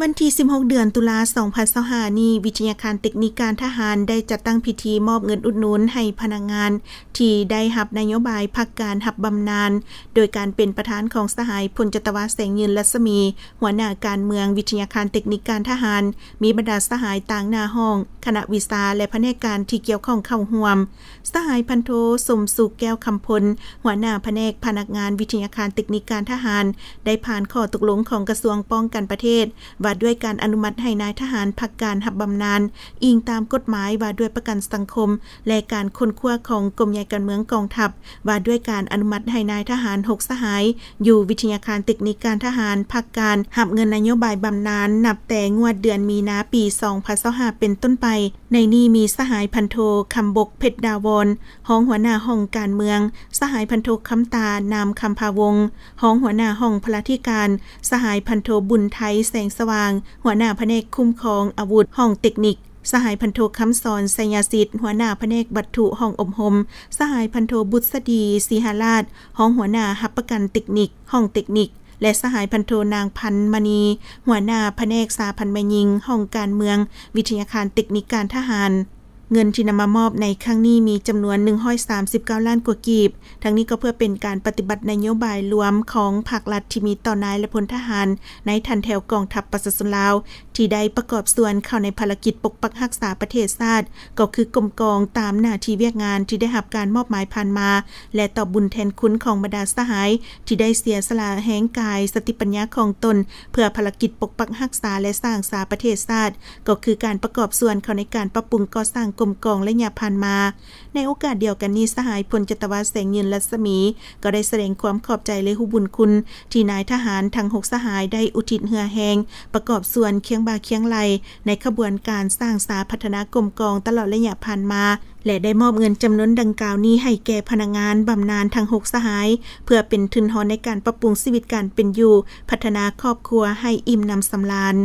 ວັນທີສິບຫົກ ເດືອນຕຸລາ ສອງພັນຊາວຫ້ານີ້, ວິທະຍາຄານເຕັກນິກການທະຫານໄດ້ຈັດຕັ້ງພິທີມອບເງິນອຸດໜູນໃຫ້ພະນັກງານທີ່ໄດ້ຮັບນະໂຍບາຍພັກການຮັບບຳນານ, ໂດຍການເປັນປະທານຂອງສະຫາຍພົນຈັດຕະວາ ແສງຍືນ ລັດສະໝີ, ຫົວໜ້າການເມືອງວິທະຍາຄານເຕັກນິກການທະຫານ, ມີບັນດາສະຫາຍຕາງໜ້າຫ້ອງ, ຄະນະວິຊາ ແລະ ພະແນກການທີ່ກ່ຽວຂ້ອງເຂົ້າຮ່ວມ. ສະຫາຍພັນໂທ ສົມສຸກ ແກ້ວຄຳພົນ, ຫົວໜ້າພະແນກພະນັກງານວິທະຍາຄານເຕັກນິກການທະຫານ, ໄດ້ຜ່ານຂໍ້ຕົກລົງຂອງກະຊວງປ້ອງກັນປະເທດ ວ່າດ້ວຍການອະນຸມັດໃຫ້ນາຍທະຫານພັກການຮັບບຳນານ, ອີງຕາມກົດໝາຍວ່າດ້ວຍປະກັນສັງຄົມ ແລະ ການຄົ້ນຄວ້າຂອງກົມໃຫຍ່ການເມືອງກອງທັບ ວ່າດ້ວຍການອະນຸມັດໃຫ້ນາຍທະຫານຫົກສະຫາຍ ຢູ່ວິທະຍາຄານເຕັກນິກການທະຫານພັກການຮັບເງິນນະໂຍບາຍບຳນານ ນັບແຕ່ງວດເດືອນມີນາ ປີສອງພັນຊາວຫ້າ ເປັນຕົ້ນໄປ. ໃນນີ້ມີສະຫາຍພັນໂທ ຄຳບົກ ເພັດດາວອນ, ຮອງຫົວໜ້າຫ້ອງການເມືອງ, ສະຫາຍພັນໂທ ຄຳຕາ ນາມຄຳພາວົງ, ຮອງຫົວໜ້າຫ້ອງພະລາທິການ, ສະຫາຍພັນໂທ ບຸນໄທ ແສງສະຫວ່າງ, ຫົວໜ້າພະແນກຄຸ້ມຄອງອາວຸດ ຫ້ອງເຕັກນິກ, ສະຫາຍພັນໂທ ຄຳສອນ ໄຊຍະສິດ, ຫົວໜ້າພະແນກວັດຖຸ ຫ້ອງອົບຮົມ, ສະຫາຍພັນໂທ ບຸດສະດີ ສີຫະລາດ, ຮອງຫົວໜ້າຮັບປະກັນເຕັກນິກ ຫ້ອງເຕັກນິກ ແລະ ສະຫາຍພັນໂທ ນາງ ພັນມະນີ, ຫົວໜ້າພະແນກສາພັນແມ່ຍິງ ຫ້ອງການເມືອງ ວິທະຍາຄານເຕັກນິກການທະຫານ. ເງິນທີ່ນຳມາມອບໃນຄັ້ງນີ້ມີຈຳນວນ ໜຶ່ງຮ້ອຍສາມສິບເກົ້າລ້ານກວ່າກີບ, ທັງນີ້ກໍເພື່ອເປັນການປະຕິບັດນະໂຍບາຍລວມຂອງພາກລັດທີ່ມີຕໍ່ນາຍ ແລະ ພົນທະຫານໃນຖັນແຖວກອງທັບປະຊາຊົນລາວ ທີ່ໄດ້ປະກອບສ່ວນເຂົ້າໃນພາລະກິດປົກປັກຮັກສາປະເທດຊາດ, ກໍຄືກົມກອງຕາມໜ້າທີ່ວຽກງານທີ່ໄດ້ຮັບການມອບໝາຍຜ່ານມາ ແລະ ຕອບບຸນແທນຄຸນຂອງບັນດາສະຫາຍ ທີ່ໄດ້ເສຍສະຫຼະແຮງກາຍ, ສະຕິປັນຍາຂອງຕົນ ເພື່ອພາລະກິດປົກປັກຮັກສາ ແລະ ສ້າງສາປະເທດຊາດ, ກໍຄືການປະກອບສ່ວນເຂົ້າໃນການປັບປຸງກໍ່ສ້າງກົມກອງໄລຍະຜ່ານມາ. ໃນໂອກາດດຽວກັນນີ້, ສະຫາຍພົນຈັດຕະວາ ແສງຍືນ ລັດສະໝີ ກໍໄດ້ສະແດງຄວາມຂອບໃຈ ແລະ ຮູ້ບຸນຄຸນ ທີ່ນາຍທະຫານທັງຫົກສະຫາຍໄດ້ອຸທິດເຫື່ອແຮງ ປະກອບສ່ວນຄຽງບ່າຄຽງໄຫຼ່ໃນຂະບວນການສ້າງສາພັດທະນາກົມກອງຕະຫຼອດໄລຍະຜ່ານມາ ແລະ ໄດ້ມອບເງິນຈຳນວນດັ່ງກ່າວນີ້ໃຫ້ແກ່ພະນັກງານບຳນານທັງຫົກສະຫາຍ ເພື່ອເປັນທຶນຮອນໃນການປັບປຸງຊີວິດການເປັນຢູ່, ພັດທະນາຄອບຄົວໃຫ້ອີ່ມໜຳສຳລານ.